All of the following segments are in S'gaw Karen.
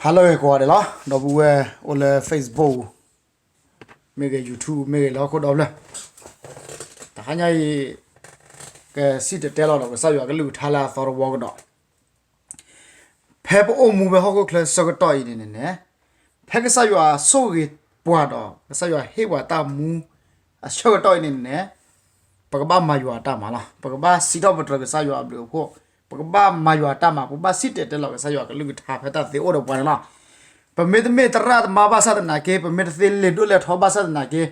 ဟါလၢအဂ့ၤကိးဂၤဒဲးလီၤ. ဒီပုၢ်ဝဲၢ်အိၣ်လၢ Facebook မ့ၢ်ဂ့ၤ YouTube မ့ၢ်ဂ့ၤ လၢဟီၣ်ခိၣ်ဒီဖျၢၣ်, တဟါညါအံၤ ကစံၣ်တဲၤတဲလီၤဒီးကစၢ်ယွၤကလုၢ်ကထါလၢအသီတဝီကဒီး, ဖဲပအိၣ်မူဖဲဟီၣ်ခိၣ်ချၢဆၢကတီၢ်အံၤန့ၣ်န့ၣ်န့ၣ်, ဖဲကစၢ်ယွၤဆိၣ်ဂ့ၤပှၤဒီး ကစၢ်ယွၤဟ့ၣ်ပှၤတၢ်မူအဆၢကတီၢ်အံၤန့ၣ်န့ၣ်, ပကဘၣ်မၤယွၤအတၢ်မၤလီၤ. ပကဘၣ်စံးထီၣ်ပတြၢၤကစၢ်ယွၤအဘျုးအဖှိၣ်, ပကဘၣ်မၤယွၤအတၢ်မၤ, ပကဘၣ်စံၣ်တဲၤတဲလီၤကစၢ်ယွၤကလုၢ်ကထါဖဲတၢ်သ့အိၣ်ဒီးပှၤန့ၣ်လီၤ. ပမ့တမ့ၢ်သရၣ်သမါဘၣ်ဆၣ်သနာ်က့, ပမ့ၢ်တသ့လ့ၤဒိၣ်လဲၢ်ထီဘၣ်ဆၣ်သနာ်က့,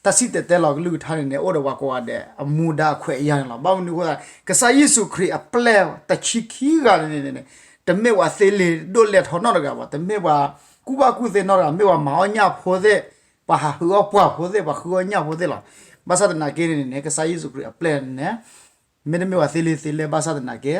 တၢ်စံၣ်တဲၤတဲလီၤကလုၢ်ကထါန့ၣ်န့ၣ် အိၣ်ဒီးပှၤကိးဂၤဒဲး အမူဒါအခွဲးအယာ်န့ၣ်လီၤ. ဘၣ်မနုၤအဃိသတး ကစၢ်ယ့ၣ်ၡူးခရံာ်အပျဲၢ်တဆံခံဂၤန့ၣ်န့ၣ်န့ၣ်, တမ့ၢ်ပှၤသ့လ့ၤဒိၣ်လဲၢ်ထီနီတဂၤဘၣ်, တမ့ၢ်ပှၤကူၣ်ဘၣ်ကူၣ်သ့နီတဂၤ, မ့ၢ်ပှၤမၤအီၣ်ညၣ်ဖိသ့ၣ်, ပှၤဟးဟုးအီၣ်ပှၢ်ဖိသ့ၣ်, ပှၤဃုအီၣ်ညၣ်ဖိသ့ၣ်လီၤ. ဘၣ်ဆၣ်သနာ်က့န့ၣ်န့ၣ် ကစၢ်ယ့ၣ်ၡူးခရံာ်အပျဲၢ်န့ၣ်န့ၣ် မ့တမ့ၢ်ပှၤသ့လ့ၤသ့လဲၢ်ဘၣ်ဆၣ်သနာ်က့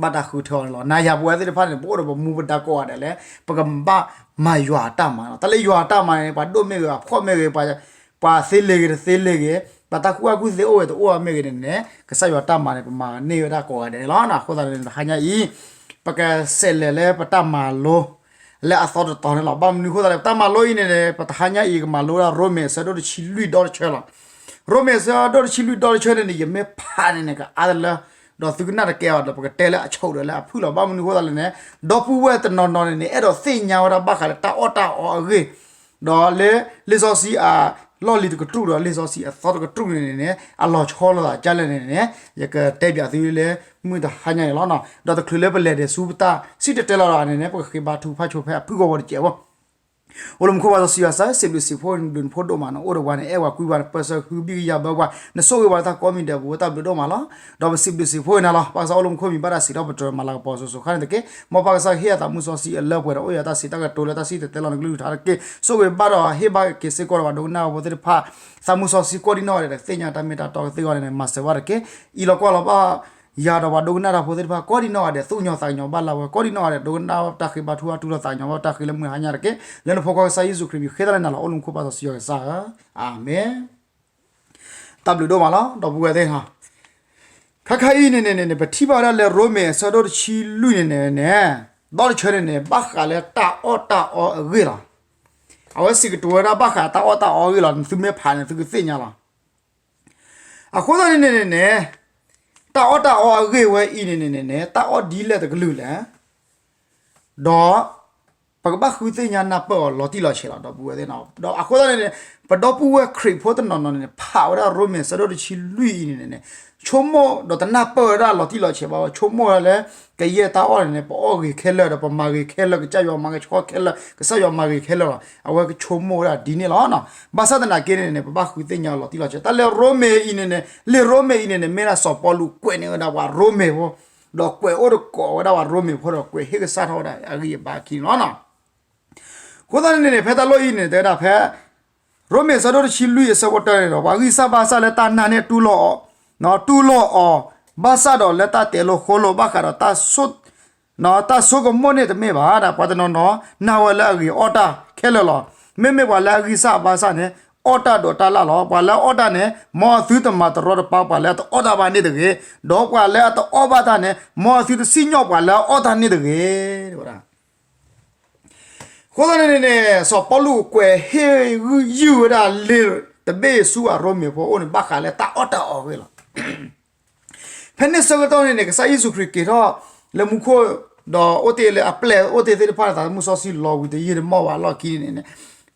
ဘၣ်တၢ်ဃုထၢအီၤန့ၣ်လီၤ. နၤယၤပဝဲသ့ၣ်တဖၣ်န့ၣ် ပအိၣ်ဒီးပမူပဒါကိးဂၤဒဲးလၢ ပကဘၣ်မၤယွၤအတၢ်မၤလီၤ. တၢ်လၢယွၤအတၢ်မၤန့ၣ် ပှၤဒိၣ်မ့ၢ်ဂ့ၤ ပှၤဖှီၣ်မ့ၢ်ဂ့ၤ, ပှၤသ့လ့ၤဂ့ၤတသ့လ့ၤဂ့ၤ, ပှၤတၢ်ကူၣ်ဘၣ်ကူၣ်သ့အိၣ်ဂ့ၤတအိၣ်ဘၣ်မ့ၢ်ဂ့ၤန့ၣ်န့ၣ် ကစၢ်ယွၤတၢ်မၤန့ၣ် ပမၤန့ၢ်ဝဲဒၣ်ကိးဂၤဒဲးန့ၣ်လီၤ. အဃိသတးန့ၣ် တဟါညါအံၤ ပကစးလဲၤလၢပတၢ်မၤလိ လၢအသီတတီၤန့ၣ်လီၤ. ဘၣ်မနုၤအဃိသတးလဲၣ်, ပတၢ်မၤလိအံၤန့ၣ်န့ၣ် ပတဟါညါအံၤကမၤလိဝဲဒၣ်ရိမ့ၤအဆၢဒိၣ်တဆံလွံၢ်ဒီတဆၢလီၤ. ရိမ့ၤအဆၢဒိၣ်တဆံလွံၢ်ဒီတဆၢန့ၣ်န့ၣ် ယမ့ၢ်ဖးန့ၣ်န့ၣ် ကအါတလၢ, ဒီးသုကနၣ်တကဲဘၣ်ဒီး ပကတဲလၢအဆိးဒီးလၢအဖုၣ်လီၤ. ဘၣ်မနုၤအဃိသတးလဲၣ်န့ၣ် ဒီပုၢ်ဝဲၢ်တနီၤနီၤန့ၣ်န့ၣ် အဲၣ်ဒိးသ့ၣ်ညါဝဲဒၣ်ဘၣ်ဃးလၢတၢ်အီၣ်တၢ်အီအဂ့ၢ်, ဒီးလၢလံာ်စီဆှံအလီၢ်လံၤတကတြူၢ်ဒီးလံာ်စီဆှံအသီတကတြူၢ်န့ၣ်န့ၣ်န့ၣ် အလီၤဆီလိာ်သးဒ်လဲၣ်န့ၣ်န့ၣ် ယကတဲဘၣ်သုလၢမုၢ်တဟါညါန့ၣ်လီၤ. ဒီးတချုးလၢပလဲၤဒံးဆူပတၢ်စံၣ်တဲၤတဲလီၤန့ၣ်န့ၣ် ပကဃ့ဘါထုကဖၣ်ဆိဖဲအဖုၣ်ကိာ်ဝဲတစဲးဖိ အိၣ်လၢမူခိၣ်ဘၣ်စီဆှံယွၤကစၢ်, စံးဘျုးစံးဖှိၣ်နဘျုးနဖှိၣ်ဒိၣ်မး, နအိၣ်ဒီးပှၤန့ၣ် အဲၣ်ပှၤကွံပှၤ နပၢဆှၢဃုဘံၣ်ကယၤဘၢပှၤ, နဆိၣ်ဂ့ၤပှၤလၢတၢ်ကိးမံၤဒဲးပူၤ တၢ်ဘျုးဒိၣ်မးလီၤ. ဒီးပစံးဘျုးစံးဖှိၣ်နၤလီၤ. ပၢ်ကစၢ်အိၣ်လၢမူခိၣ်မံၤဘၣ်တၢ်စံးထီၣ်ပတြၢၤမၤလၤကပီၤစိၤစိၤဃၣ်န့ၣ်တက့ၢ်. မ်ပၢ်ကစၢ်ဟ့ၣ်အသးမုၢ်စီဆှံအလၢပှဲၤဒီး အိၣ်ယတၢ်စံးတၢ်ကတိၤလၢတၢ်စံၣ်တဲၤတဲလီၤနကလုၢ်ကထါတက့ၢ်. ဆိၣ်ဂ့ၤဘၣ်ဒီးဟ့ၣ်ဘၣ်က့ၤစ့ၢ်ကီးဒီးပှၤဒိကနၣ်ဖိသ့ၣ်တဖၣ် သးမုၢ်စီဆှံကိးဒံနီၢ်ဂၤဒဲး သ့ၣ်ညါတၢ်မ့ၢ်တၢ်တီကသ့အဂီၢ်န့ၣ် မၤစၢၤဘၣ်တက့ၢ်. အံၤလီၤကွၢ်လီၤဘၣ် ယၤဒီးပှၤဒိကနၣ်တၢ်ဖိသ့ၣ်တဖၣ် ကိးဒံနီၢ်ဂၤဒဲး သူၣ်ကညီၤသးကညီၤဘၣ်လၢဝဲ, ကိးဒံနီၢ်ဂၤဒဲး ဒိကနၣ်တၢ်ဃ့ဘါထုကဖၣ် တူၢ်လိာ်သးကညီၤဘၣ်တၢ်ဃ့လၢမုၢ်ဟါညါတက့ၢ်. လၢနဖိခွါကစၢ်ယ့ၣ်ၡူးခရံာ်မံၤဃ့တၢ်လၢနၤလီၤ. အိၣ်လၢမူခိၣ်ဘၣ်စီဆှံယွၤကစၢ်ဧၢ, အၤမ့ၣ်. တၢ်ဘျုးဒိၣ်မးလီၤ ဒီပုၢ်ဝဲၢ်သ့ၣ်ဧၢ. ခါခါအံၤန့ၣ်န့ၣ်န့ၣ် ပထံၣ်ဘၣ်ဝဲဒၣ်လၢရိမ့ၤအဆၢဒိၣ်တဆံလွံၢ်န့ၣ်န့ၣ်န့ၣ်, ဒီတဆၢန့ၣ်န့ၣ် ဘၣ်ဃးလၢတၢ်အီၣ်တၢ်အီအဂ့ၢ်လီၤ. အဝဲစံးကတိၤဝဲဒၣ်ဘၣ်ဃးတၢ်အီၣ်တၢ်အီအဂ့ၢ်လီၤ. နသုမ့ၢ်ဖးန့ၣ် သုကသ့ၣ်ညါလီၤ. အဃိသတးန့ၣ်န့ၣ်န့ၣ်, တၢ်အီၣ်တၢ်အီအဂ့ၢ်ဝဲအံၤန့ၣ်န့ၣ်န့ၣ်န့ၣ် တၢ်အီၣ်ဒ်လဲၣ်တကလုာ်လဲၣ်, ဒီး ပကဘၣ်ဃုသ့ၣ်ညါနၢ်ပၢၢ်အီၤလီၤတံၢ်လီၤဆဲးလီၤ ဒီပုၢ်ဝဲၢ်သ့ၣ်ဧၢ. ဒီးအဃိသတးန့ၣ်န့ၣ် ပဒီပုၢ်ဝဲၢ်ခရံာ်ဖိတနီၤနီၤန့ၣ်န့ၣ် ဖးဝဲဒၣ်ရိမ့ၤအဆၢဒိၣ်တဆံလွံၢ်အံၤန့ၣ်န့ၣ်န့ၣ် ဆိကမိၣ်ဒီးတနၢ်ပၢၢ်ဝဲဒၣ်လီၤတံၢ်လီၤဆဲးဘၣ်ဝဲ, ဆိကမိၣ်ဝဲဒၣ်လၢ ကယဲၢ်တၢ်အီၣ်န့ၣ်န့ၣ် ပအီၣ်ဂ့ၤခဲလၢာ် ဒီးပမၤဂ့ၤခဲလၢာ်, ကစၢ်ယွၤမၤဂ့ၤဆှီခဲလၢာ်, ကစၢ်ယွၤမၤဂ့ၤခဲလၢာ်လီၤ. အဝဲကဆိကမိၣ်ဝဲဒၣ်ဒ်န့ၣ်လီၤ. ဘၣ်ဆၣ်သနာ်က့န့ၣ်န့ၣ် ပဘၣ်ဃုသ့ၣ်ညါအီၤလီၤတံၢ်လီၤဆဲး. တၢ်လၢရိမ့ၤအံၤန့ၣ်န့ၣ် လံာ်ရိမ့ၤအံၤန့ၣ်န့ၣ် မ့ၢ်ဒၣ်စီၤပီလူးကွဲးန့ၢ်ဝဲဒၣ်ပှၤရိမ့ၤဖိ, ဒီးကွဲးအိၣ်တကိးဝဲဒၣ်ပှၤရိမ့ၤဖိဒီး ကွဲးဟ့ၣ်ကစၢ်ထီၣ်ဝဲဒၣ်အဂံၢ်အဘါအခံန့ၣ်လီၤ. အဃိသတးန့ၣ်န့ၣ် ဖဲတၢ်လီၢ်အံၤန့ၣ် တဲဝဲဒၣ်ဖဲ ရိမ့ၤအဆၢဒိၣ်တဆံလွံၢ်အဆၢဖိတၢန့ၣ်ဒီး ပှၤဂံၢ်စၢ်ဘါစၢ်လၢတၢ်နာ်န့ၣ်တူၢ်လိာ်အီၤ, တူၢ်လိာ်အီၤ ဘၣ်ဆၣ်ဒီးလၢတၢ်တဲလိာ်ဃိလိာ်ဘၣ်ဃးဒီး တၢ်ဆိကမိၣ်န့ၣ်တမ့ၢ်ဘၣ်. ဒီးပှၤတနီၤနီၤ နာ်ဝဲလၢအဂ့ၤအီၣ်တၢ်ခဲလၢာ်လီၤ. မ့မ့ၢ်ပှၤလၢအဂံၢ်စၢ်ဘါစၢ်န့ၣ် အီၣ်တၢ်ဒီးတၢ်လၢ်လီၤ. ပှၤလၢအအီၣ်တၢ်န့ၣ် မ်အသုတမၤတရီတပါပှၤလၢအတအီၣ်တၢ်ဘၣ်န့ၣ်တဂ့ၤ, ဒီးပှၤလၢအတအီၣ်ဘၣ်တၢ်န့ၣ် မ်အသုတစံၣ်ညီၣ်ပှၤလၢအအီၣ်တၢ်န့ၣ်တဂ့ၤ တဲဝဲဒၣ်. အဃိသတးန့ၣ်န့ၣ် စီၤပီလူးကွဲးဟ့ၣ်ဂံၢ်ယုၢ်ဝဲဒၣ်လံာ်တဘ့ၣ်ဆူအရိမ့ၤဖိအအိၣ်န့ၣ် ဘၣ်ဃးလၢတၢ်အီၣ်တၢ်အီအဂ့ၢ်လီၤ. ဖဲန့ၣ်ဆၢကတီၢ်န့ၣ်န့ၣ် ကစၢ်ယ့ၣ်ၡူးခရံာ်က့ၤထီၣ်လၢမူခိၣ်, ဒီးအိၣ်တ့ၢ်လၢအပျဲၢ်အိၣ်တ့ၢ်သ့ၣ်တဖၣ်န့ၣ် သးမုၢ်စီဆှံလီၤဝံၤတယံာ်တမီၢ်ဘၣ်အလီၢ်ခံန့ၣ်န့ၣ်,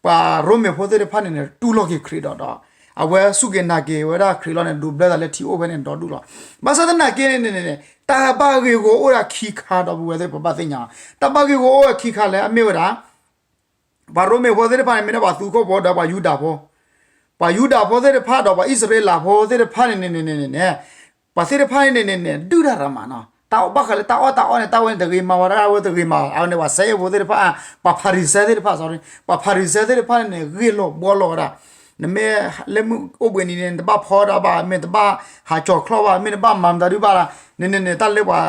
ပှၤရိမ့ၤဖိသ့ၣ်တဖၣ်န့ၣ်န့ၣ် တူၢ်လိာ်က့ၤခရံာ်ဒီး, အဝဲစူၢ်က့ၤနာ်က့ၤဝဲဒၣ်ခရံာ်လီၤန့ၣ် ဒိးဘျၢသးလၢထံအိၣ်ဖဲန့ၣ်ဒီဒူၣ်လီၤ. ဘၣ်ဆၣ်သနာ်က့န့ၣ်န့ၣ်န့ၣ် တၢ်ဘၣ်ဂ့ၢ်ဂီၢ်အိၣ်ဒၣ်ခံခါ ဒီပုၢ်ဝဲၢ်သ့ၣ် ပဘၣ်သ့ၣ်ညါ, တၢ်ဘၣ်ဂ့ၢ်ဂီၢ်အိၣ်ဝဲခံခါလၢအမ့ၢ်ဝဲဒၣ် ပှၤရိမ့ၤဖိသ့ၣ်တဖၣ်န့ၣ် မ့ၢ်ဒၣ်ပှၤသူခိၣ်ဖိဒီးပှၤယူဒၤဖိ, ပှၤယူဒၤဖိသ့ၣ်တဖၣ်ဒီးပှၤအံၣ်စရ့လးဖိသ့ၣ်တဖၣ်န့ၣ်န့ၣ်န့ၣ်န့ၣ်, ပှၤသ့ၣ်တဖၣ်န့ၣ်န့ၣ်န့ၣ်န့ၣ် ဒုၣ်တၢ်ရၤမးနီၤ, တၢ်ဘၣ်ဃးလၢတၢ်အီၣ်တၢ်အီန့ၣ် တၢ်ဝဲန့ၣ်တဂ့ၤမး ဝဲဒၣ်ဝဲတဂ့ၤမး အဝဲန့ၣ်ပှၤစဲအ့ၣ်ဖိသ့ၣ်တဖၣ်, ပှၤဖၤရံၤၡဲသ့ၣ်တဖၣ်, ပှၤဖၤရံၤၡဲသ့ၣ်တဖၣ်န့ၣ်န့ၣ် ဂ့ၢ်လိာ်ဘှီလိာ်ဝဲဒၣ်, နမ့ၢ်လၢမုၢ်အိၣ်ဘှံးနံၤန့ၣ် နတဘၣ်ဖီဒၣ်ဘၣ်, မ့ၢ်တဘၣ်ဟးကၠီၤချီၣ်ဘၣ်, မ့ၢ်တဘၣ်မၤမတၤဒုဘၣ်လၢ, န့ၣ်န့ၣ်န့ၣ် တၢ်လၢပှၤ,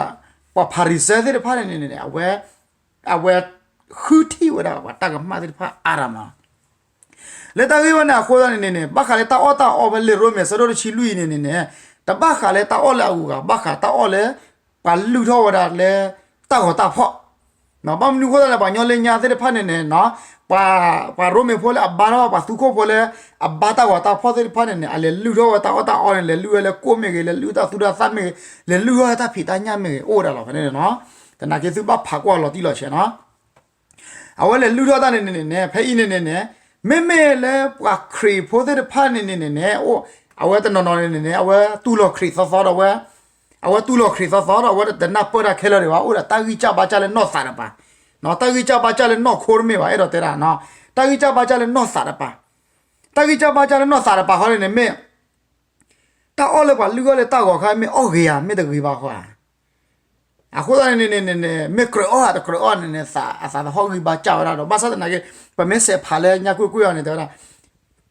ပှၤဖၤရံၤၡဲသ့ၣ်တဖၣ်န့ၣ်န့ၣ်န့ၣ် အဝဲ, အဝဲဃုထံၣ်ဝဲဒၣ်ပှၤတၢ်ကမၣ်သ့ၣ်တဖၣ်အါရၤမး လၢတၢ်ဂ့ၢ်ဝဲန့ၣ်အဃိသတးန့ၣ်န့ၣ်န့ၣ် ဘၣ်ဃးလၢတၢ်အီၣ်တၢ်အီဖဲလံာ်ရိမ့ၤအဆၢဒိၣ်တဆံလွံၢ်အံၤန့ၣ်န့ၣ်န့ၣ်, တဘၣ်ဃးလၢတၢ်အီၣ်လၢအဂုၤအဂၤ, ဘၣ်ဃးတၢ်အီၣ်လၢ ပှၤလုၢ်ထီၣ်ဝဲဒၣ်လၢ တၢ်ဂီၤတၢ်ဖီၣ်, ဘၣ်မနုၤအဃိသတးလဲၣ် ပှၤညီလၢညါသ့ၣ်တဖၣ်န့ၣ်န့ၣ် ပှၤရိမ့ၤဖိလၢအဘါထီၣ် ပှၤသူခိၣ်ဖိလၢ အဘါတၢ်ဂီၤတၢ်ဖီၣ်သ့ၣ်တဖၣ်န့ၣ်န့ၣ် အလဲၤလုၢ်ထီၣ်ဝဲတၢ်အီၣ်တၢ်အီန့ၣ် လဲၤလုၢ်ဝဲလၢကိၣ်မ့ၢ်ဂ့ၤ လဲၤလုၢ်တၢ်သူတၢ်သၣ်မ့ၢ်ဂ့ၤ လဲၤလုၢ်ထီၣ်တၢ်ဖံးတၢ်ညၣ်မ့ၢ်ဂ့ၤ အိၣ်ဝဲဒၣ်လီၤဖဲန့ၣ်န့ၣ်. သနာ်က့သုဘၣ်ဖးကွၢ်လီၤတံၢ်လီၤဆဲးနီၤ အဝဲလဲၤလုၢ်ထီၣ်တၢ်န့ၣ်န့ၣ်န့ၣ် ဖဲအံၤန့ၣ်န့ၣ်န့ၣ် မ့မ့ၢ်လၢပှၤခရံာ်ဖိသ့ၣ်တဖၣ်န့ၣ်န့ၣ်န့ၣ်န့ၣ် အဝဲတနီၤနီၤန့ၣ်န့ၣ် အဝဲတူၢ်လိာ်ခရံာ်သီသီဒီးဝဲ အဝဲတူၢ်လိာ်ခရံာ်သီသီဒီး အဝဲတနၢ်ပၢၢ်တၢ်ခဲလၢာ်ဒံးဘၣ် အိၣ်ဒီးတၢ်ဂံၢ်စၢ်ဘါစၢ်လၢနီၢ်သးတပၤ, တၢ်ဂံၢ်စၢ်ဘါစၢ်လၢနီၢ်ခိတမ့ၢ်ဘၣ် အဲၣ်ဒိးတဲဒၣ်, တၢ်ဂံၢ်စၢ်ဘါစၢ်လၢနီၢ်သးတပၤ, တၢ်ဂံၢ်စၢ်ဘါစၢ်လၢနီၢ်သးတပၤဃီန့ၣ်န့ၣ်မ့ၢ် တၢ်အီၣ်လၢပှၤလုၢ်အီၣ်လၢတၢ်ဂီၤခါ မ့ၢ်အီၣ်ဂ့ၤဧါ မ့ၢ်တဂ့ၤဘၣ်ဃီဧါ. အဃိသတးန့ၣ်န့ၣ်န့ၣ် မ့ၢ်ကြၢးအီၣ်ဧါ တကြၢးအီၣ်န့ၣ်န့ၣ် အသးသဟီၣ်ဂံၢ်ဘါစၢ်ဝဲဒၣ်ဒီး ဘၣ်ဆၣ်သနာ်က့ ပမ့ၢ်စဲးဖးလၢညါကွ့ၢ်ကွ့ၢ်အီၤန့ၣ် တဲဝဲဒၣ်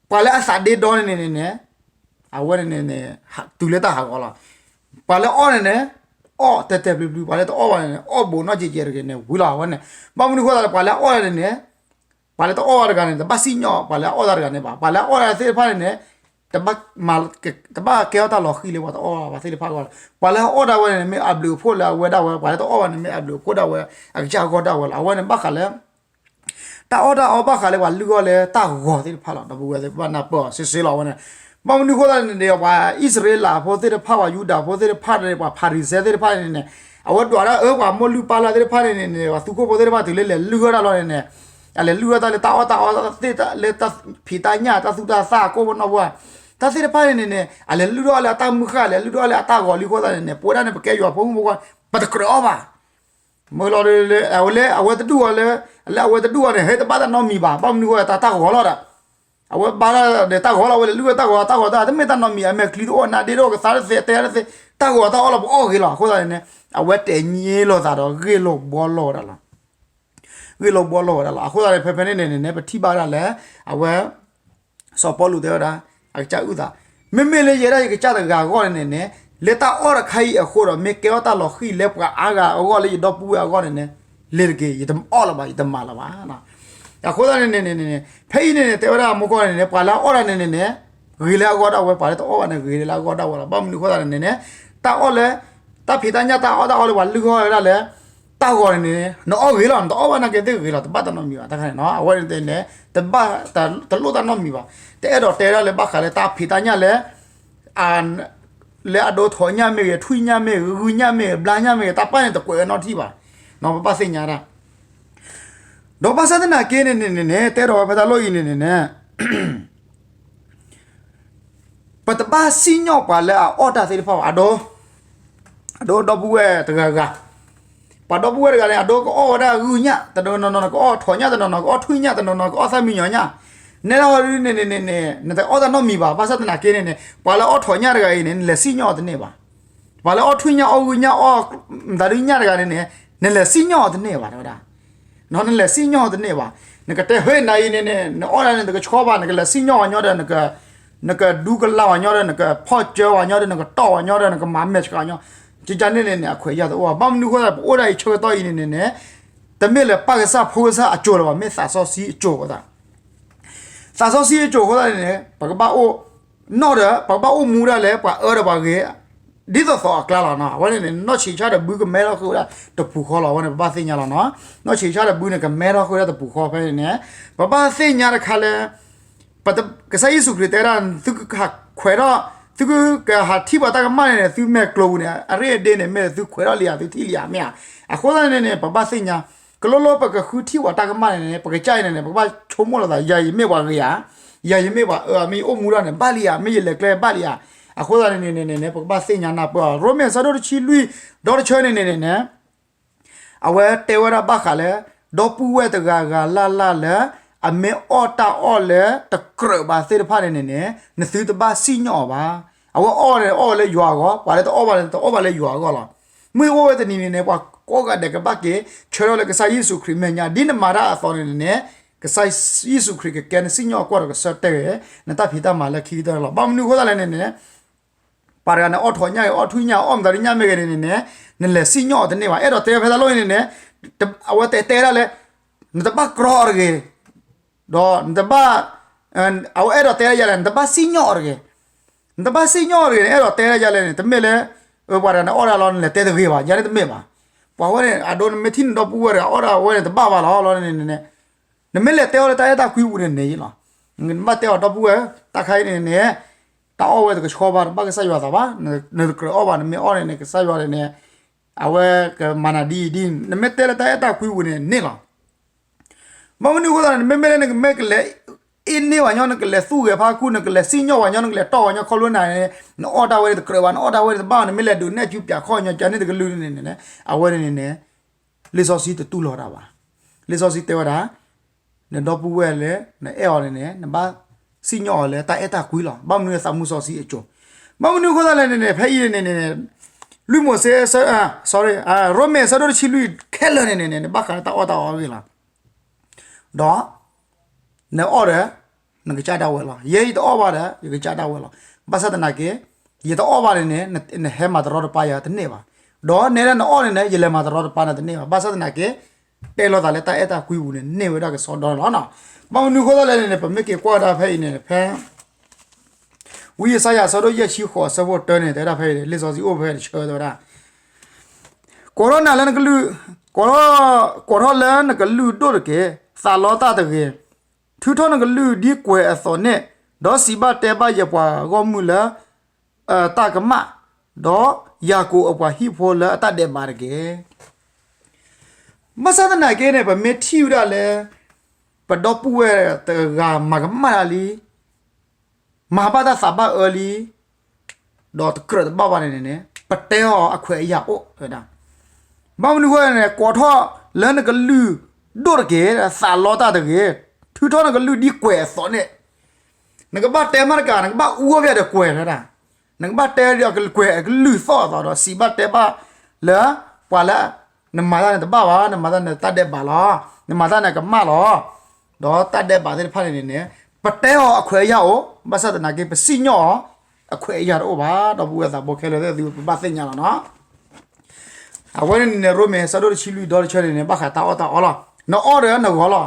ပှၤလၢအသးဒ့ဒီန့ၣ်န့ၣ်န့ၣ် အဝဲန့ၣ်န့ၣ် တုၤလၢတၢ်ဟးဂီၤလီၤ. ပှၤလၢအီၣ်န့ၣ်န့ၣ် အီၣ်တဲာ်တဲာ်ဘျုးဘျုး, ပှၤလၢတအီၣ်ဘၣ်န့ၣ်န့ၣ် အီၣ်ဘူးနီၢ်ကဲးကဲးတဂ့ၤန့ၣ် ဝံၤလီၤ. အဝဲန့ၣ် ဘၣ်မနုၤအဃိသတးလဲၣ် ပှၤလၢအအီၣ်တၢ်န့ၣ်န့ၣ် ပှၤလၢတအီၣ်ဘၣ်တဂၤန့ၣ် တဘၣ်စံၣ်ညီၣ်ပှၤလၢအအီၣ်တၢ်တဂၤန့ၣ်ဘၣ်. ပှၤလၢအအီၣ်တၢ်သ့ၣ်တဖၣ်န့ၣ်န့ၣ် တဘၣ် တဘၣ်ကဲထီၣ်တၢ်လီၤဃံၤလၢပှၤတအီၣ်ဘၣ်သ့ၣ်တဖၣ်အဂီၢ်လီၤ. ပှၤလၢအအီၣ်ဒၣ်ဝဲန့ၣ် မ့ၢ်အဘျုးအဖှိၣ်လၢအဝဲဒၣ်ဝဲ, ပှၤလၢတအီၣ်ဘၣ်န့ၣ် မ့ၢ်အဘျုးအဖှိၣ်ဒၣ်ဝဲ အကစၢ်အဂီၢ်ဒၣ်ဝဲလီၤ. အဝဲန့ၣ်ဘၣ်ဃးလၢ တၢ်အီၣ်တၢ်အီဘၣ်ဃးလၢ ပှၤလုၢ်အီၣ်လၢတၢ်ဂီၤသ့ၣ်တဖၣ်လီၤ. ဒီပုၢ်ဝဲၢ်သ့ၣ်တဖၣ်နၢ်ပၢၢ်အီၤစ့စ့လီၤ. အဝဲန့ၣ် ဘၣ်မနုၤအဃိသတးန့ၣ် ပှၤအံၣ်စရ့လးဖိသ့ၣ်တဖၣ် ပှၤယူဒၤဖိသ့ၣ်တဖၣ်န့ၣ် ပှၤဖၤရံၤၡဲသ့ၣ်တဖၣ်န့ၣ်န့ၣ် အဝဲဒွးဒၣ်အၢ ပှၤမိၢ်လုၢ်ပၢ်လၢ်သ့ၣ်တဖၣ်န့ၣ်န့ၣ် ပှၤသူခိၣ်ဖိသ့ၣ်တဖၣ်တုၤလၢလဲၤလုၢ်ထီၣ်တၢ်လီၤန့ၣ်န့ၣ် အလဲၤလုၢ်ထီၣ်တၢ်လၢတၢ်အီၣ်တၢ်အီသ့ၣ် လၢတၢ်ဖံးတၢ်ညၣ် တၢ်သူတၢ်သၣ် ကိၣ်ဖိနီၣ်ဖိ တၢ်သ့ၣ်တဖၣ်န့ၣ်န့ၣ်န့ၣ် အလဲၤလုၢ်ထီၣ်လၢအတၢ်မုၢ်ဃၢ် လဲၤလုၢ်ထီၣ်လၢအတၢ်ဂီၤလံအဃိသတးန့ၣ်န့ၣ် ပဝဲဒၣ်န့ၣ် ပကဲယွၤဖိမုၣ်ဖိခွါ ပတကြၢးအီၣ်ဘၣ် မ့ၢ်လီၤ အဝဲလၢအဝဲတဒူၣ်အီၤလၢ လၢအဝဲတဒူၣ်အီၤန့ၣ် ဟဲတဘၣ်တၢ်နီတမံၤဘၣ်. ဘၣ်မနုၤဃိ တၢ်တၢ်ဂီၤလီၤဒီး အဝဲဘါဒီးတၢ်ဂီၤလီၤ အဝဲလဲၤလုၢ်ဝဲတၢ်ဂီၤ တၢ်ဂီၤတၢ် တမ့ၢ်တၢ်နီတမံၤ အမဲာ်ချံတအိၣ် နါဒ့တအိၣ် ကသါတသ့ တဲတသ့ တၢ်ဂီၤတၢ်အီၣ်လီၤ ပအီၣ်ဂ့ၤလီၤ. အဃိသတးန့ၣ်န့ၣ် အဝဲတဲာ်ည့လိာ်သးဒီးဂ့ၢ်လိာ်ဘှီလိာ်ဝဲဒၣ်လီၤ. ဂ့ၢ်လိာ်ဘှီလိာ်ဝဲဒၣ်လီၤ. အဃိသတးန့ၣ် ဖဲဖဲန့ၣ်န့ၣ်န့ၣ် ပထံၣ်ဘၣ်ဝဲဒၣ်လၢ အဝဲ စီၤပီလူးတဲဝဲဒၣ် အကစၢ်အုၣ်သး မ့မ့ၢ်လၢယဲဒၣ်ယကစၢ်တဂၤအဂီၢ်န့ၣ်န့ၣ်န့ၣ် လၢတၢ်အီၣ်တခါအံၤအဃိဒီး မ့ၢ်ကဲထီၣ်တၢ်လီၤဃံၤလၢပှၤအါဂၤအဂီၢ် လၢယဒီပုၢ်ဝဲၢ်အဂီၢ်န့ၣ်န့ၣ် လ့ၤတက့ၢ် ယတအီၣ်လၢၤဘၣ် ယတမၤလၢၤဘၣ်. အဃိသတးန့ၣ်န့ၣ်န့ၣ် ဖဲအံၤန့ၣ်န့ၣ် တဲဝဲဒၣ်အမိၢ်ကီၢ်န့ၣ်န့ၣ် ပှၤလၢအအီၣ်တၢ်န့ၣ်န့ၣ်န့ၣ် ဂ့ၤလၢအဂီၢ်ဒၣ်ဝဲ ပှၤလၢတအီၣ်ဘၣ်န့ၣ် ဂ့ၤလၢအဂီၢ်ဒၣ်ဝဲလီၤ. ဘၣ်မနုၤအဃိသတးန့ၣ်န့ၣ် တၢ်အီၣ်လၢ တၢ်ဖံးတၢ်ညၣ်တၢ်အီၣ်တၢ်အီလၢပှၤလုၢ်အီၣ်ဝဲဒၣ်လၢ တၢ်ဂီၤန့ၣ်န့ၣ် နအီၣ်ဂ့ၤလီၤ နတအီၣ်ဘၣ်နာ်က့သ့ၣ်ဂ့ၤလီၤ တဘၣ်တၢ်နီတမံၤဘၣ် တၢ်ခါန့ၣ်နီၤ အဝဲန့ၣ်န့ၣ် တဘၣ် တလိၣ်တၢ်နီတမံၤဘၣ်. တအဲၣ်ဒိးတဲဒၣ်လၢဘၣ်ဃးလၢတၢ်ဖံးတၢ်ညၣ်လၢ လၢအဒိးထိးညၣ်မ့ၢ်ဂ့ၤ ထွံၣ်ညၣ်မ့ၢ်ဂ့ၤ ဂုၢ်ညၣ်မ့ၢ်ဂ့ၤ ဘျါညၣ်မ့ၢ်ဂ့ၤ တၢ်ပၢ်န့ၣ်တကွဲးဝဲနီတထံၣ်ဘၣ်. ပဘၣ်သ့ၣ်ညါဒၣ် ဒီးဘၣ်ဆၣ်သနာ်က့န့ၣ်န့ၣ်န့ၣ် တဲဒီးဝဲဖဲတၢ်လီၢ်အံၤန့ၣ်န့ၣ်န့ၣ် ပတဘၣ်စံၣ်ညီၣ်ပှၤလၢအအီၣ်တၢ်သ့ၣ်တဖၣ်ဘၣ် အဒိ အဒိဒီပုၢ်ဝဲၢ်တဂၤဂၤ ပှၤဒီပုၢ်ဝဲၢ်တဂၤန့ၣ် အဒိကအီၣ်ဝဲဒၣ်ဂုၢ်ညၣ် တနီၤနီၤ ကအီၣ်ထိးညၣ် တနီၤနီၤ ကအီၣ်ထွံၣ်ညၣ် တနီၤနီၤ ကအီၣ်သၣ်မံယီၤညၣ် နဲဒၣ်ဟီဒ်န့ၣ်န့ၣ်န့ၣ် နတအီၣ်တၢ်နီတမံၤဘၣ် ဘၣ်ဆၣ်သနာ်က့န့ၣ်န့ၣ် ပှၤလၢအီၣ်ထိးညၣ်တဂၤအံၤန့ၣ် နလဲၤစံၣ်ညီၣ်အီၤတန့ၢ်ဘၣ်. ပှၤလၢအီၣ်ထွံၣ်ညၣ် အီၣ်ဂုၢ်ညၣ် အီၣ်မတၤဒုညၣ်တဂၤန့ၣ်န့ၣ် နလဲၤစံၣ်ညီၣ်အီၤတန့ၢ်ဘၣ် တဲဝဲဒၣ် နလဲၤစံၣ်ညီၣ်အီၤတန့ၢ်ဘၣ်. နကတဲဟဲနၤအံၤန့ၣ်န့ၣ် နအီၣ်ဒၣ်န့ၣ် နတကဆှီဘၣ် နကလဲၤစံၣ်ညီၣ်ဝဲညီဒီး နကဒူကလၤဝဲညီဒီး နကဖီၣ်စၢၤဝဲညီဒီး နကတီၢ်ဝဲညီဒီး နကမၤမဲာ်ဆှးညီ ကကန့ၣ်န့ၣ်န့ၣ် အခွဲးယာ်တအိၣ်ဘၣ်. ဘၣ်မနုၤအဃိသတး ပအိၣ်ဒၣ်အံၤဆၢကတီၢ်အံၤန့ၣ်န့ၣ်န့ၣ် တမ့ၢ်လၢပၢ်ကစၢ်ဖိကစၢ်အစိၤလၢၤဘၣ် မ့ၢ်သးစီဆှံအစိၤအဃိသတး သးစီဆှံအစိၤအဃိသတးန့ၣ်န့ၣ် ပကဘၣ်အိၣ် နီၣ်ဒီး ပကဘၣ်အိၣ်မူဒၣ်လဲာ် ပှၤအၢဒီးပှၤဂ့ၤ ဒ်သိးသိးအကျါလီၤနီၤ. အဝဲန့ၣ်န့ၣ် နီၢ်ဆံးဆၣ်ဒီးဘုကမဲထီၣ်ဃုာ်ဝဲဒၣ်တပူၤဃီလီၤ. အဝဲန့ၣ် ပဘၣ်သ့ၣ်ညါလီၤနီၤ. နီၢ်ဆံးဆၣ်ဒီးဘုန့ၣ် ကမဲထီၣ်ဃုာ်ဝဲဒၣ်တပူၤဃီဖဲန့ၣ်န့ၣ် ပဘၣ်သ့ၣ်ညါတခါလၢ ပ ကစၢ်ယ့ၣ်ၡူးခရံာ်တဲဒၣ် သုကဟးခွဲးထီၣ် သုကဟးထံၣ်ပှၤတၢ်ကမၣ်န့ၣ်န့ၣ် သုမဲာ်ကျိၤပူၤန့ၣ် အရ့အဒ့န့ၣ် မ့ၢ်သုခွဲးထီၣ်လံဧါ သုထံၣ်လံဧါ မ့ၢ်ဧါ. အဃိသတးန့ၣ်န့ၣ် ပဘၣ်သ့ၣ်ညါ ကလိလိပကဃုထံၣ်ပှၤတၢ်ကမၣ်န့ၣ်န့ၣ် ပကစၢ်အံၤန့ၣ်န့ၣ် ပကဘၣ်ဆိကမိၣ်လိာ်သး ယၤယမ့ၢ်ပှၤဂ့ၤဧါ, ယၤယမ့ၢ်ပှၤအၢဧါ, မ့ၢ်ယအိၣ်မူထီၣ်န့ၣ် ဘၣ်လံဧါ, မ့ၢ်ယလဲၤကျဲဘၣ်လံဧါ. အဃိသတးန့ၣ်န့ၣ်န့ၣ် ပကဘၣ်သ့ၣ်ညါနၢ်ပၢၢ်အီၤ ရိမ့ၤအဆၢဒိၣ်တဆံလွံၢ် ဒီတဆၢန့ၣ်န့ၣ်န့ၣ်န့ၣ် အဝဲတဲဝဲဒၣ်ဘၣ်ဃးလၢ ဒီပုၢ်ဝဲၢ်တဂၤဂၤလၢ်လၢ်လၢ အမ့ၢ်အီၣ်တၢ်အီၣ်လၢတကြၢးဘၣ်သ့ၣ်တဖၣ်န့ၣ်န့ၣ်န့ၣ် နသုတဘၣ်စံၣ်ညီၣ်အီၤဘၣ်. အဝဲအီၣ်န့ၣ်အီၣ်ဝဲလၢယွၤအဂီၢ်, ပှၤလၢတအီၣ်ဘၣ်န့ၣ် တအီၣ်ဘၣ်လၢယွၤအဂီၢ်လီၤ. မုၢ်အိၣ်ဝဲတနံၤန့ၣ်န့ၣ် ပှၤကိးဂၤဒဲးကဘၣ်က့ၤ ဆၢထၢၣ်လၢကစၢ်ယ့ၣ်ၡူးခရံာ်မဲာ်ညါ ဒ်နမၤတၢ်အသိးန့ၣ်န့ၣ် ကစၢ်ယ့ၣ်ၡူးခရံာ်ကကဲနစံၣ်ညီၣ်ကွီၢ်ဒီးကဆၢတဲာ်ဂ့ၤ နတၢ်ဖံးတၢ်မၤလၢခံကတၢၢ်လီၤ. ဘၣ်မနုၤအဃိသတးလဲၣ်န့ၣ်န့ၣ် ပှၤတဂၤန့ၣ်အီၣ်ထိးညၣ်ဂ့ၤ အီၣ်ထွံၣ်ညၣ် အီၣ်မတၤဒုညၣ်မ့ၢ်ဂ့ၤန့ၣ်န့ၣ် နလဲၤစံၣ်ညီၣ်အီၤတန့ၢ်ဘၣ်. အဲၣ်ဒိးတဲဖဲတၢ်လီၢ်အံၤန့ၣ်န့ၣ် အဝဲတဲတဲဒၣ်လၢ နတဘၣ်ကြီအီၤတဂ့ၤ, ဒီးနတဘၣ် အဝဲအဲၣ်ဒိးတဲဒၣ်ယၤလဲၣ် နတဘၣ်စံၣ်ညီၣ်အီၤတဂ့ၤ, နတဘၣ်စံၣ်ညီၣ်အီၤတဂ့ၤန့ၣ် အဲၣ်ဒိးတဲဒၣ်ယၤလဲၣ်န့ၣ် တမ့ၢ်လၢ ပှၤတဂၤန့ၣ်အီၣ်ဒၣ်လီၤ နလဲၤတဲတဂ့ၤဘၣ်, ယၤန့ၣ်တမ့ၢ်ဘၣ်. ပှၤဝဲန့ၣ် အဒိ နမ့ၢ်ထံၣ်နဒီပုၢ်ဝဲၢ်ဒီး အအီၣ်ဒၣ်ဝဲန့ၣ် တဘၣ်ဘၣ်လီၤလီၤန့ၣ်န့ၣ်, နမ့ၢ်လဲၤတဲအီၤလၢတၢ်အဲၣ်တၢ်ကွံပူၤန့ၣ်န့ၣ်လီၤ. နဘၣ်တဲအီၤ ဒီပုၢ်ဝဲၢ် တၢ်ခါအံၤန့ၣ်န့ၣ် တၢ်အီၣ်ဝဲတကဆှီဘၣ်, တဘၣ်ကစၢ်ယွၤသးဘၣ်, နတကြၢးအီၣ်ဘၣ်, နမ့ၢ်အီၣ်န့ၣ်န့ၣ် ကစၢ်ယွၤန့ၣ်န့ၣ် အဝဲကမၤနၤဒ်အံၤဒ်အံၤ, နမ့ၢ်တဲလၢတၢ်အဲၣ်တၢ်ကွံပူၤန့ၣ်န့ၣ်လီၤ. ဘၣ်မနုၤအဃိသတးန့ၣ် နမ့မ့ၢ်လၢနကမ့ၢ်ကလဲၤအ့န့ၢ်ဝဲညီ, နကလဲၤသူၣ်ဂဲၤဖးခူ, နကလဲၤစံၣ်ညီၣ်ဝဲညီ, နကလဲၤတီၢ်ဝဲညီခီဖျိန့ၣ်, နအီၣ်တၢ်ဝဲန့ၣ်တကြၢးဘၣ်, နအီၣ်တၢ်ဝဲန့ၣ်တဘၣ်, နမ့ၢ်လဲၤဒုးနဲၣ်စုပၠးခီၣ်ညီကန့ၣ်တကလုာ်န့ၣ်န့ၣ်, အဝဲန့ၣ်န့ၣ်န့ၣ် လံာ်စီဆှံတတူၢ်လိာ်တၢ်ဘၣ်. လံာ်စီဆှံတဲဝဲဒၣ် နဒီပုၢ်ဝဲၢ်လၢ နအဲၣ်အီၤန့ၣ်န့ၣ် နဘၣ်စံၣ်ညီၣ်အီၤလၢတၢ်အဲၣ်တၢ်ကွံလီၤ. ဘၣ်မနုၤသးမူစီဆှံအစိၤ, ဘၣ်မနုၤအဃိသတးလဲၣ်န့ၣ်န့ၣ် ဖဲအံၤန့ၣ်န့ၣ် လွံၢ်မိၤၡ့ sorry, ရိမ့ၤအဆၢဒိၣ်တဆံလွံၢ်ခဲလၢာ်န့ၣ်န့ၣ် နဘၣ်ဃးလၢတၢ်အီၣ်တၢ်အီအဂ့ၢ်လီၤ. ဒီး နအီၣ်ဒီး နကစၢ်ဒၣ်ဝဲလီၤ. ယဲယတအီၣ်ဘၣ်ဒီး ယကစၢ်ဒၣ်ဝဲလီၤ. ဘၣ်ဆၣ်သနာ်က့ ယတအီၣ်ဘၣ်န့ၣ်န့ၣ် နဟဲမၤတရီတပါယၤတန့ၢ်ဘၣ်. ဒီးနဲဒၣ်နအီၣ်န့ၣ်န့ၣ် ယလဲၤမၤတရီတပါနၤတန့ၢ်ဘၣ်. ဘၣ်ဆၣ်သနာ်က့ တဲလိာ်သးလၢတၢ်အဲၣ်တၢ်ကွံပူၤန့ၣ် န့ၢ်ဝဲဒၣ်ကစီဒီန့ၣ်လီၤ. ဘၣ်မနုၤအဃိသတးလဲၣ်န့ၣ်န့ၣ် ပမ့ၢ်က့ၤကွၢ်ဒၣ်ဖဲအံၤန့ၣ် ဖဲ ဝံယၡါယၤအဆၢဒိၣ်ယဲၢ်ဆံဃိးအဆၢဖိတၢန့ၣ် တဲဝဲဒၣ်ဖဲအံၤ လံာ်စီဆှံအိၣ်ဖဲတဆၢတဲဝဲဒၣ် ကိးထီၣ်နၤလၢနကလုၢ်, ကိးထီၣ်, ကိးထီၣ်လၢနကလုၢ်ဒိၣ်တက့ၢ်, သးလီတၢ်တဂ့ၤ, ထုးထီၣ်နကလုၢ်ဒ်ကွဲၤအသိးန့ၣ်, ဒီးစံးဘၣ်တဲဘၣ်ယပှၤဂီၢ်မုၢ်လၢ တၢ်ကမၣ်, ဒီးယၤကိာ်အပှၤဟံၣ်ဖိလၢအတၢ်ဒဲးဘးတက့ၢ်. ဘၣ်ဆၣ်သနာ်က့န့ၣ် ပမ့ၢ်ထံၣ်ဝဲဒၣ်လၢ ပဒီပုၢ်ဝဲၢ်တဂၤမၤကမၣ်တၢ်လံ မၤဘၣ်တၢ်သးဘၣ်အၢလံ, ဒီးတကြၢးတဘၣ်ဘၣ်န့ၣ်န့ၣ်န့ၣ် ပတဲအီၤအခွဲးအယာ်အိၣ်ဝဲဒၣ်. ဘၣ်မနုၤအဃိန့ၣ် ကိးထီၣ်လၢနကလုၢ်ဒိၣ်တက့ၢ်, သးလီတၢ်တဂ့ၤ, ထုးထီၣ်နကလုၢ်ဒ်ကွဲၤအသိးန့ၣ်, နကဘၣ်တဲမးတကး နကဘၣ်အူအီၣ်ပယၤဒီးကွဲၤလၢဒၣ်, နကဘၣ်တဲဒီးကွဲၤအကလုၢ်သီၣ်အသိးဒီး စံးဘၣ်တဲဘၣ်လၢ ပှၤလၢ နမၤတၢ်န့ၣ်တဘၣ်ဘၣ်, နမၤတၢ်န့ၣ်တၢ်ဒဲးဘးလီၤ, နမၤတၢ်န့ၣ်ကမၣ်လီၤ. ဒီးတၢ်ဒဲးဘးသ့ၣ်တဖၣ်န့ၣ်န့ၣ်န့ၣ် ပတဲအီၤအခွဲးအယာ်အိၣ်, ဘၣ်ဆၣ်သနာ်က့ ပစံၣ်ညီၣ်အီၤ အခွဲးအယာ်တအိၣ်ဘၣ်. ဒီပုၢ်ဝဲၢ်သးဘိခဲလၢာ်သ့ၣ်သု ပဘၣ်သ့ၣ်ညါလီၤနီၤ. အဝဲန့ၣ်န့ၣ် ရိမ့ၤအဆၢဒိၣ်တဆံလွံၢ်ဒီတဆၢန့ၣ်န့ၣ် ဘၣ်ဃးတၢ်အီၣ်တၢ်အီလီၤ. နအီၣ်ဒီးနဂီၤလီၤ.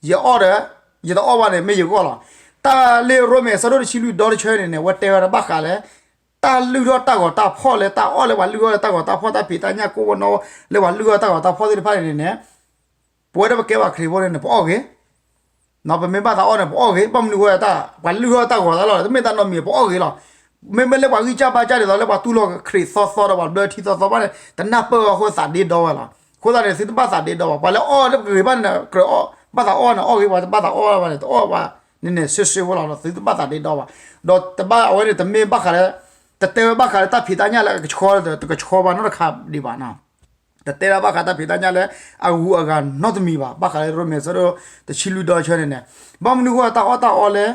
ယအီၣ်ဒီး ယတအီၣ်ဘၣ်န့ၣ် မ့ၢ်ယဂီၢ်လီၤ. တၢ်လၢရိမ့ၤအဆၢဒိၣ်တဆံလွံၢ်ဒီတဆၢန့ၣ်န့ၣ် အဝဲတဲဝဲဒၣ်ဘၣ်ဃးလၢ တၢ်လုၢ်ထီၣ်တၢ်ဂီၤတၢ်ဖီၣ်လၢ တၢ်အီၣ်လၢပှၤလုၢ်ထီၣ်လၢတၢ်ဂီၤတၢ်ဖီၣ် တၢ်ဖံးတၢ်ညၣ်ကိၣ်ဘီနီၣ် လၢပှၤလုၢ်ထီၣ်တၢ်ဂီၤတၢ်ဖီၣ်သ့ၣ်တဖၣ်န့ၣ်န့ၣ် ပဝဲဒၣ်ပကဲပှၤခရံာ်ဖိန့ၣ်န့ၣ် ပအီၣ်ဂ့ၤ ပမ့ၢ်ဘၣ်သးအီၣ်န့ၣ် ပအီၣ်ဂ့ၤ, ဘၣ်မနုၤအဃိ ပှၤလုၢ်ထီၣ်တၢ်ဂီၤတၢ်လီၢ် တမ့ၢ်တၢ်နီတမံၤ ပအီၣ်ဂ့ၤလီၤ. မ့မ့ၢ်လၢပှၤဂံၢ်စၢ်ဘါစၢ်ဒ်သိးလၢပှၤတူၢ်လိာ်ခရံာ်သီသီဒီး ပှၤဘျၢထံသီသီဘၣ်န့ၣ် တနၢ်ပၢၢ်အဃိသးဒ့ဒီဝဲလီၤ. အဃိသတးန့ၣ် သုတဘၣ်သးဒ့ဒီဘၣ်. ပှၤလၢအီၣ်လၢပဂ့ၤဘၣ်န့ၣ် ကြၢးအီၣ် ဘၣ်သးအီၣ်န့ၣ်အီၣ်ဂ့ၤ, ပှၤတဘၣ်သးအီၣ်ဘၣ်န့ၣ် တအီၣ်ဘၣ်န့ၣ်န့ၣ် စ့စ့ဖိလီၤ. သုတဘၣ်သးဒ့ဒီဘၣ်. ဒီးတဘၣ်အဝဲန့ၣ် တမ့ၢ်ဘၣ်ဃးလၢ တတဲဝဲဘၣ်ဃးလၢတၢ်ဖံးတၢ်ညၣ်လၢအကဆှီ တကဆှီဘၣ်နီတခါဒံးဘၣ်နီၤ. တတဲဒၣ်ဘၣ်ဃးတၢ်ဖံးတၢ်ညၣ်လၢအဂုၤအဂၤနီတမံၤဘၣ်. ဘၣ်ဃးလၢရိမ့ၤဆၢဒိၣ်တဆံလွံၢ်ဒီတဆၢန့ၣ်န့ၣ် ဘၣ်မနုၤအဃိတၢ်အီၣ်တၢ်အီလၢ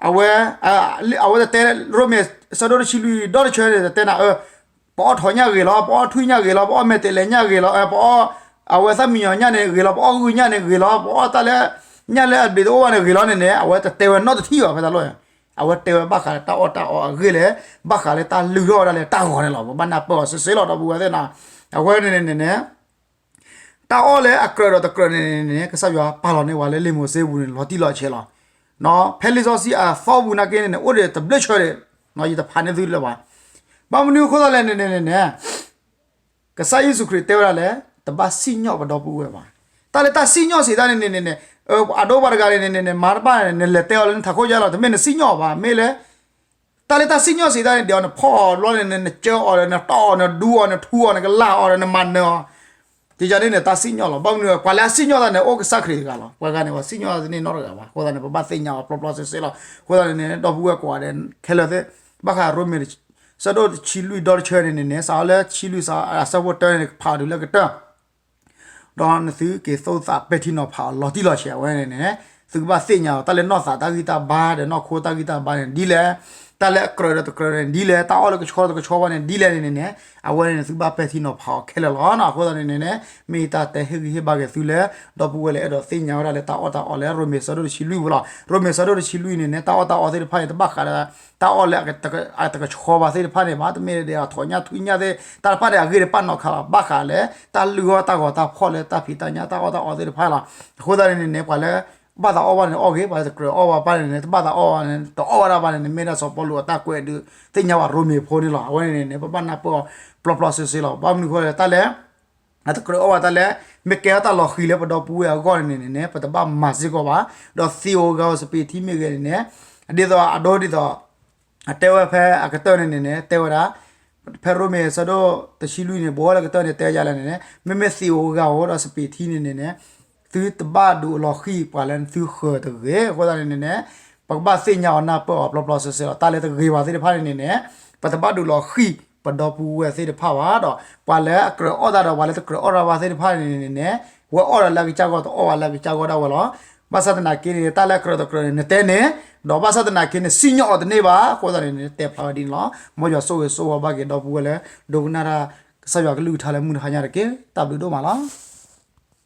အဝဲ အဝဲတတဲ ရိမ့ၤဆၢဒိၣ်တဆံလွံၢ်ဒီတဆၢန့ၣ် တတဲနၤ ပအီၣ်ထိးညၣ်ဂ့ၤလီၤ, ပအီၣ်ထွံၣ်ညၣ်ဂ့ၤလီၤ, ပအီၣ်မဲာ်တဲးလဲးညၣ်ဂ့ၤလီၤ, ပအီၣ် အဝဲသၣ်မံယီၤညၣ်န့ၣ်ဂ့ၤလီၤ, ပအီၣ်ဂုၢ်ညၣ်န့ၣ်ဂ့ၤလီၤ, ပအီၣ်တၢ်လၢ ညၣ်လၢအဘျ့းတအိၣ်ဘၣ်န့ၣ်ဂ့ၤလီၤန့ၣ်န့ၣ် အဝဲတတဲဝဲနီတထံၣ်ဘၣ်ဖဲတၢ်လီၢ်. အဝဲတဲဝဲဘၣ်ဃးလၢတၢ်အီၣ်တၢ်အီအဂ့ၢ်လဲၣ်, ဘၣ်ဃးလၢတၢ်လုၢ်ထီၣ်ဝဲဒၣ်လၢတၢ်ဂီၤန့ၣ်လီၤ. ပဘၣ်နၢ်ပၢၢ်အီၤစ့စ့လီၤ ဒီပုၢ်ဝဲၢ်သ့ၣ်နီၤ. အဝဲန့ၣ်န့ၣ်န့ၣ် တၢ်အီၣ်လၢအကြၢးဒီးတကြၢးန့ၣ်န့ၣ် ကစၢ်ယွၤပာ်လီၤန့ၢ်ဝဲလၢလံာ်မိၤၡ့ပူၤန့ၣ် လီၤတံၢ်လီၤဆဲးလီၤ. ဖဲလံာ်စီဆှံအသီပူၤနာ်က့န့ၣ်န့ၣ် အိၣ်ဒီးတဘျုးဆၢဒီး ယတဖးန့ၢ်သုလၢၤဘၣ်. ဘၣ်မနုၤအဃိသတးလဲၣ်န့ၣ်န့ၣ်န့ၣ် ကစၢ်ယ့ၣ်ၡူးခရံာ်တဲဝဲဒၣ်လၢ တဘၣ်စံၣ်ညီၣ်ပဒီပုၢ်ဝဲၢ်ဘၣ်. တၢ်လၢတၢ်စံၣ်ညီၣ်စံးတၢ်န့ၣ်န့ၣ်န့ၣ် အဒိပှၤတဂၤန့ၣ်န့ၣ်န့ၣ် မၤတဘၣ်န့ၣ် နလဲၤတဲအီၤလၢနထးခိၣ်ယါလီၤ တမ့ၢ်နစံၣ်ညီၣ်ဘၣ် မ့ၢ်လၢ တၢ်လၢတၢ်စံၣ်ညီၣ်စံးတၢ်န့ၣ် ဒ်အီၤနဖီၣ်အီၤတဘျီန့ၣ် နကၢအီၤဒီး နတီၢ်အီၤ နဒူအီၤ နထူအီၤ နကလၢ်အီၤဒီး နမၤနၢၤအီၤ ဒ်န့ၣ်န့ၣ် တၢ်စံၣ်ညီၣ်လီၤ. ဘၣ်မနုၤ ပှၤလၢအစံၣ်ညီၣ်တၢ်န့ၣ် အိၣ်ကစၢ်ခရံာ်တဂၤလီၤ. ပှၤဂၤန့ၣ် ပှၤစံၣ်ညီၣ်တၢ်တန့ၢ်နီတဂၤဘၣ်. အဃိသတးန့ၣ် ပဘၣ်သ့ၣ်ညါအီၤပျီပျီစ့စ့လီၤ. အဃိသတးန့ၣ်န့ၣ် ဒီပုၢ်ဝဲၢ်ကိးဂၤဒဲးခဲလၢာ်သ့ၣ် ဘၣ်ဃးရိမ့ၤ ဆၢဒိၣ်တဆံလွံၢ်ဒီတဆၢန့ၣ်န့ၣ်န့ၣ် စးထီၣ်လၢဆံလွံၢ်စး အဆၢဖိတၢန့ၣ် ဖးအီၤတုၤလၢကတၢၢ် ဒီးနသုက့ၤသိသးပဲာ်ထံနီၤဖးအီၤလီၤတံၢ်လီၤဆဲးအဝဲန့ၣ်န့ၣ် သုကဘၣ်သ့ၣ်ညါအီၤ တၢ်လၢနီၢ်သးတၢ်ဂံၢ်တၢ်ဘါဒီးနီၢ်ခိတၢ်ဂံၢ်တၢ်ဘါန့ၣ် ဒ်လဲၣ်, တၢ်လၢအကြၢးဒီးတကြၢးန့ၣ် ဒ်လဲၣ်, တၢ်အီၣ်လၢကဆှီတကဆှီဘၣ်န့ၣ် ဒ်လဲၣ်န့ၣ်န့ၣ်န့ၣ် အဝဲန့ၣ်န့ၣ် သုကဘၣ်ပဲာ်ထံနီၤဖးအီၤခဲလၢာ်လီၤ. အဃိသတးန့ၣ်န့ၣ်န့ၣ် မ့ၢ်ယတၢ်တဲဟ့ၣ်ဂံၢ်ဟ့ၣ်ဘါက့ၤသုလၢ ဒီပုၢ်ဝဲၢ်လၢအဲၣ်ဒိးသ့ၣ်ညါဝဲဒၣ်လၢတၢ်အီၣ်တၢ်အီလၢရိမ့ၤဆၢဒိၣ်တဆံလွံၢ်ပူၤလီၤ. ရိမ့ၤဆၢဒိၣ်တဆံလွံၢ်န့ၣ်န့ၣ် တၢ်အီၣ်တၢ်အီသ့ၣ်တဖၣ်န့ၣ် တဘၣ်ဃးဒီး တၢ်အီၣ်လၢ အတကဆှီဘၣ်သ့ၣ်တဖၣ်န့ၣ်ဘၣ်, တမ့ၢ်ဒီးအထိးညၣ်ထွံၣ်ညၣ်သ့ၣ် တၢ်တဖၣ်န့ၣ် အဂ့ၢ်တပာ်နီၢ်ခါဘၣ်, ဘၣ်ဃးလၢ တၢ်လုၢ်အီၣ်တၢ်ဂီၤတၢ်ဖီၣ်လၢတၢ်ဖံးတၢ်ညၣ်တၢ်အီၣ်တၢ်အီသ့ၣ်တဖၣ်လီၤ. အဃိသတးန့ၣ်န့ၣ် ပှၤလၢ ဘၣ်သးအီၣ်ဘၣ်န့ၣ်အီၣ်ဂ့ၤ, ပှၤတကြၢးအီၣ်ဘၣ်ဘၣ်န့ၣ်န့ၣ် တဘၣ်သးအီၣ်ဘၣ်န့ၣ် တအီၣ်ဝဲဒၣ်ဘၣ်န့ၣ် နမ့ၢ်ဒၣ်စီၤပီလူးအတၢ်ကွဲးဒုးသ့ၣ်ညါဘၣ်ရိမ့ၤဖိန့ၣ်လီၤ. အဝဲန့ၣ်န့ၣ် ပဘၣ်နၢ်ပၢၢ်အီၤပျီပျီစ့စ့လီၤ. ဘၣ်မနုၤအဃိလဲၣ် တၢ်လၢ အတကြၢးအီၣ်ဘၣ်တၢ်လၢ မ့ၢ်ကဲထီၣ်တၢ်လီၤဃံၤလၢပဒီပုၢ်ဝဲၢ်အဂီၢ်န့ၣ်န့ၣ်န့ၣ် ပတဘၣ်မၤစ့ၢ်ကီးဘၣ်, ဒီးသံးဧိၤဂၤဧိၤ စပံးထံမ့ၢ်ဂ့ၤန့ၣ်န့ၣ် ဒ်သိးအဒိဒ်သိး အတဲဝဲဖဲအကတၢၢ်န့ၣ်န့ၣ်န့ၣ် တဲဝဲဒၣ် ဖဲရိမ့ၤအဆၢဒိၣ်တဆံလွံၢ်န့ၣ် ဘှီလၢကတၢၢ်န့ၣ် တဲယၤလဲၣ်န့ၣ်န့ၣ် မ့မ့ၢ်သံးဧိၤဂၤဧိၤဒီးစပံးထံန့ၣ်န့ၣ်န့ၣ် သုတဘၣ်ဒုးလီၤဃံၤပှၤလၢသုဃၢၤတဂ့ၤ. အဃိသတးန့ၣ်န့ၣ်န့ၣ် ပကဘၣ်သ့ၣ်ညါအီၤနၢ်ပၢၢ်အီၤပျီပျီစဲစဲလီၤ. တၢ်လၢတဂ့ၤဘၣ်သ့ၣ်တဖၣ်န့ၣ်န့ၣ်န့ၣ် ပတဘၣ်ဒုးလီၤဃံၤပဒီပုၢ်ဝဲၢ်သ့ၣ်တဖၣ်ဘၣ်ဒီး ပှၤလၢအကြၢးအီၣ်တၢ်ဒီး ပှၤလၢတကြၢးအီၣ်တၢ်ဘၣ်သ့ၣ်တဖၣ်န့ၣ်န့ၣ်န့ၣ် ဝဲအီၣ်ဒီးလၢအကစၢ်ဂီၢ် တအီၣ်ဘၣ်လၢအကစၢ်ဂီၢ်ဒၣ်ဝဲလီၤ. ဘၣ်ဆၣ်သနာ်က့န့ၣ် တၢ်လၢအကြၢးတကြၢးန့ၣ် နတဲန့ၣ် ဒီးဘၣ်ဆၣ်သနာ်က့န့ၣ် စံၣ်ညီၣ်အီၤတန့ၢ်ဘၣ်. အဃိသတးန့ၣ်န့ၣ် တဲဖျါဝဲဒ်န့ၣ်လီၤ. မ်ယွၤဆိၣ်ဂ့ၤဆိၣ်ဝါဘၣ်က့ၤဒီပုၢ်ဝဲၢ်လၢ ဒိကနၣ်တၢ် ကစၢ်ယွၤကလုၢ်ကထါလၢမုၢ်တဟါညါတက့ၢ်. တၢ်ဘျုးဒိၣ်မးလီၤ.